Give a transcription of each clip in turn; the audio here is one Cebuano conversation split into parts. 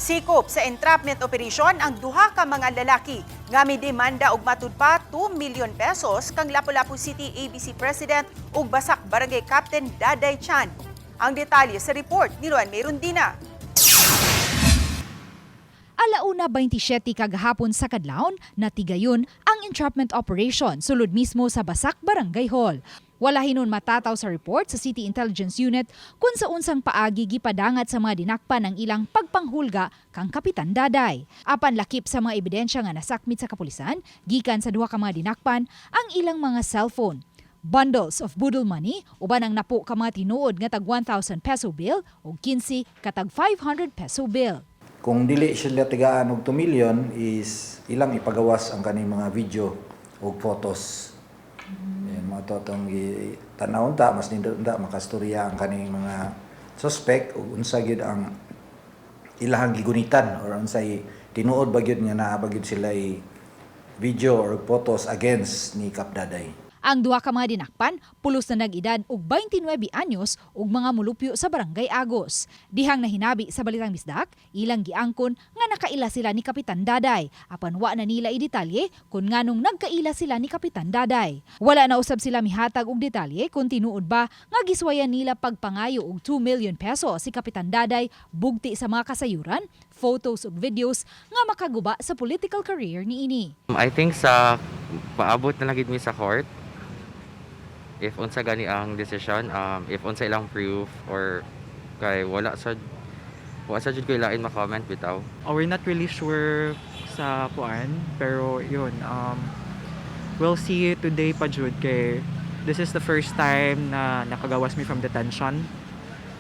Sikop sa entrapment operation ang duha ka mga lalaki nga midemanda og matud pa 2 million pesos kang Lapu-Lapu City ABC President ug Basak Barangay Captain Daday Chan. Ang detalye sa report ni Ruan Merundina. Alauna 27 kagahapon sa kadlawon, natigayon ang entrapment operation sulod mismo sa Basak Barangay Hall. Wala hinon matataw sa report sa City Intelligence Unit kung sa unsang paagi gipadangat sa mga dinakpan ang ilang pagpanghulga kang Kapitan Daday. Apan lakip sa mga ebidensya nga nasakmit sa kapulisan, gikan sa duha ka mga dinakpan ang ilang mga cellphone, bundles of budol money, uban ang napo ka mga tinuod nga tag 1,000 peso bill o 15 katag 500 peso bill. Kung dili sila tigaan og 2 million is ilang ipagawas ang kaning mga video ug photos. Yan mao to atong tan-awon ta, mas nindot ta makastorya ang kaning mga suspect ug unsa gyud ang ilahang gigunitan or unsay tinuod ba gyud nga naa ba gyud sila video or photos against ni Kap Daday. Ang duha ka mga dinakpan, pulos na nag-edad og 29 anyos ug mga mulupyo sa Barangay Agos. Dihang nahinabi sa Balitang Bisdak, ilang giangkon nga nakaila sila ni Kapitan Daday. Apan wa na nila i-detalye kung nganong nagkaila sila ni Kapitan Daday. Wala na usab sila mihatag og detalye kung tinuod ba nga giswayan nila pagpangayo og 2 million peso si Kapitan Daday bugti sa mga kasayuran, photos ug videos nga makaguba sa political career niini. I think sa paabot na lang gid mi sa court if unsa gani ang decision, if unsa ilang proof or kay wala sa jud ko lain ma-comment bitaw. Oh, we're not really sure sa kuan, pero yun, we'll see today pa jud kay this is the first time na nakagawas mi from detention.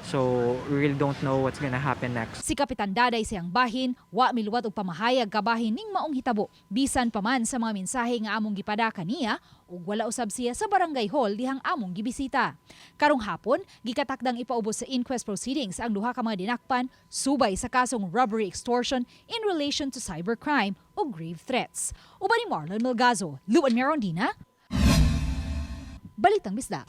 So, we really don't know what's gonna happen next. Si Kapitan Daday siyang bahin, wa miluwat og pamahayag kabahin ning maong hitabo. Bisan pa man sa mga mensahe nga among gipada kaniya ug wala usab siya sa barangay hall dihang among gibisita. Karong hapon, gikatakdang ipaubos sa inquest proceedings ang duha ka mga dinakpan subay sa kasong robbery, extortion in relation to cybercrime o grave threats. Uban ni Marlon Melgazo, Luan Merondina, Balitang Bisdak.